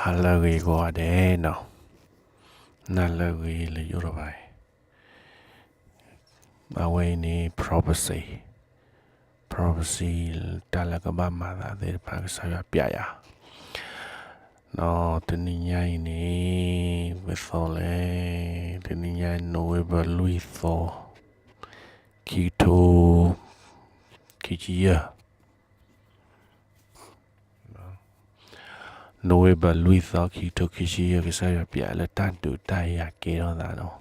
နၤလၢအဂ့ၤကိးဂၤဒဲးနီၤ, နၤလၢအဂ့ၤလၢယအိၣ်တဖၣ်အံၤ, အဝဲအံၤန့ၣ် prophecy, prophecy တၢ်လၢကဘၣ်မၤသးသ့ၣ်တဖၣ် ကစၢ်ယွၤပျဲယၤ, ဒီးတနံၤညါအံၤန့ၣ် ဝဲသီလဲၣ်, တနံၤညါ November လွံၢ်သီ, ခံကထိ ခံဆံယဲၢ် November လွံၢ်သီ ခံကထိခံဆံယဲၢ် ကစၢ်ယွၤပျဲလၢတၢ်ဒုးတၢ်ယၤကဲထီၣ်သးလီၤ.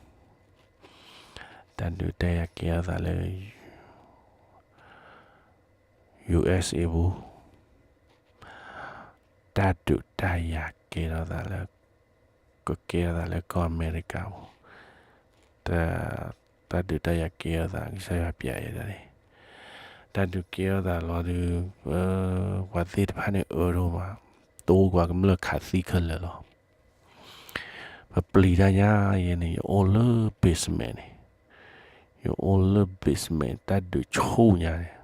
တၢ်ဒုးတၢ်ယၤကဲထီၣ်သးလၢ ယူအ့ၣ်အ့ၣ်ပူၤ, တၢ်ဒုးတၢ်ယၤကဲထီၣ်သးလၢ ကကဲထီၣ်သးလၢကီၢ်အမဲရကၤပူၤ, တၢ်ဒုးတၢ်ယၤကဲထီၣ်သး ကစၢ်ယွၤပျဲယၤန့ၣ်, တၢ်ဒုးကဲထီၣ်သးလီၤဒုး, ပှၤသ့ၣ်တဖၣ်န့ၣ်အၢဒိၣ်မး, တိၢ်ကွၢ်ကမျၢၢ်ခးသံခဲလၢာ်လီၤ. ပပျံၤတၢ်ညါယဲန့ၣ် ယအိၣ်လၢ basement န့ၣ်, ယအိၣ်လၢ basement တၢ်ဒုးဆူၣ်ညါန့ၣ်,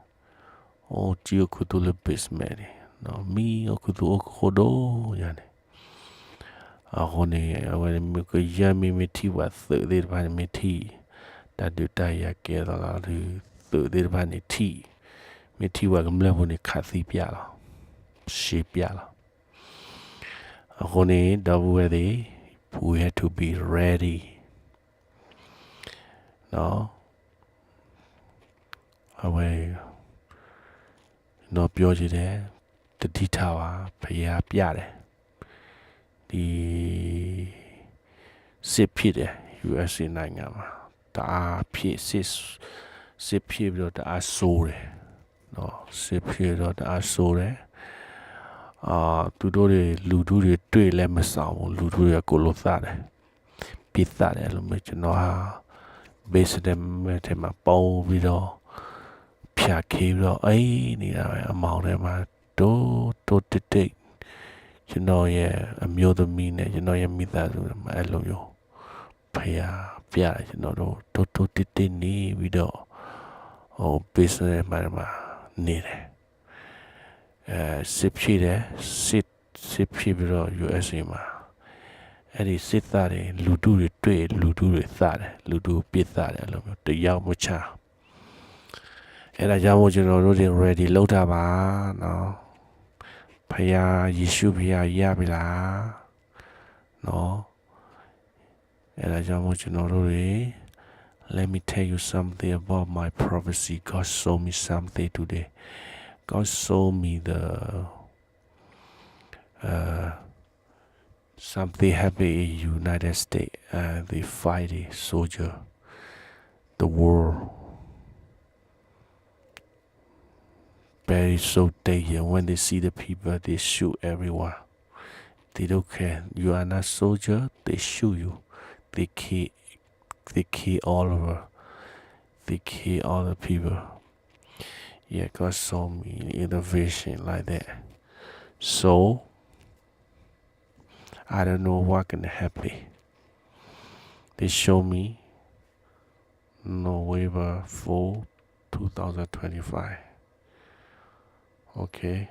အိၣ်ကံၣ်အိၣ်ခူသူၣ်လၢ basement န့ၣ်, မံအိၣ်ခူသူၣ်အိၣ်ကဃိၣ်ဒိၣ်ညါန့ၣ်, အဃိန့ၣ် အဝဲန့ၣ်မ့ၢ်ကယဲၢ်မ့ၢ်မ့ၢ်ထံၣ်ပှၤသုးသ့ၣ်တဖၣ်န့ၣ် မ့ၢ်ထံၣ် တၢ်ဒုးတၢ်ယၤကဲထီၣ်သးလီၤဒုး သုးသ့ၣ်တဖၣ်န့ၣ်ထံၣ်, မ့ၢ်ထံၣ်ပှၤကမျၢၢ်ဖိန့ၣ် ခးသံပျဲလီၤ, ရှဲပျဲလီၤ. အဃိန့ၣ် ဒီပုၢ်ဝဲၢ်သ့ၣ်, we have to be ready အဝဲ ဒီးပြောချင်တယ်, သတိထားပါ, ဘုရားပြတယ်, ဒီစစ်ဖြစ်တယ်, ယူအက်စ်အေ နိုင်ငံမှာ, တအားဖြစ်, စစ်, စစ်ဖြစ်ပြီးတော့ တအားဆိုးတယ်, စစ်ဖြစ်တော့ တအားဆိုးတယ်, အာ, သူတို့တွေ လူထုတွေ တွေ့လဲမဆောင်ဘူး, လူထုတွေ အကုန်လုံးသတ်တယ်, ပစ်သတ်တယ်, အဲ့လိုမျိုး, ကျွန်တော်ဟာ basement ထဲမှာ ပုန်းပြီးတော့ ဖျားခီပြီးတော့ အိပ်နေတာပဲ, အမှောင်ထဲမှာ တိုးတိုးတိတ်တိတ်, ကျွန်တော်ရဲ့အမျိုးသမီးနဲ့ ကျွန်တော်ရဲ့မိသားစုထဲမှာ အဲ့လိုမျိုး ဘုရားပြတယ်, ကျွန်တော်တို့ တိုးတိုးတိတ်တိတ်နေပြီးတော့ ဟို basement ထဲမှာ နေတယ်. အဲ, စစ်ဖြစ်တယ်, စစ်, စစ်ဖြစ်ပြီးတော့ ယူအက်စ်အေ မှာ အဲ့ဒီစစ်သားတွေ လူထုတွေတွေ့, လူထုတွေသတ်တယ်, လူထုပစ်သတ်တယ်, အဲ့လိုမျိုး တယောက်မချာ. အဲ့ဒါကြောင့်မို့ ကျွန်တော်တို့တွေ ready လုပ်ထားပါနော်. ဘုရား, ယေရှုဘုရား ရပြီလားနော်. အဲ့ဒါကြောင့်မို့ ကျွန်တော်တို့တွေ Let me tell you something about my prophecy. God show me something today. God show me the, uh, something happened in United States. Uh, they fight a soldier, the war. Very so danger. When they see the people, they shoot everyone. They don't care. You are not soldier, they shoot you. They kill, they kill all over. They kill all the people. Yeah, God show me in the vision like that. So, I don't know what gonna happen. They show me November fourth, two thousand twenty-five. Okay.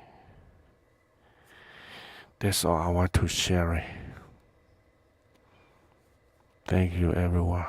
That's all I want to share it. Thank you, everyone.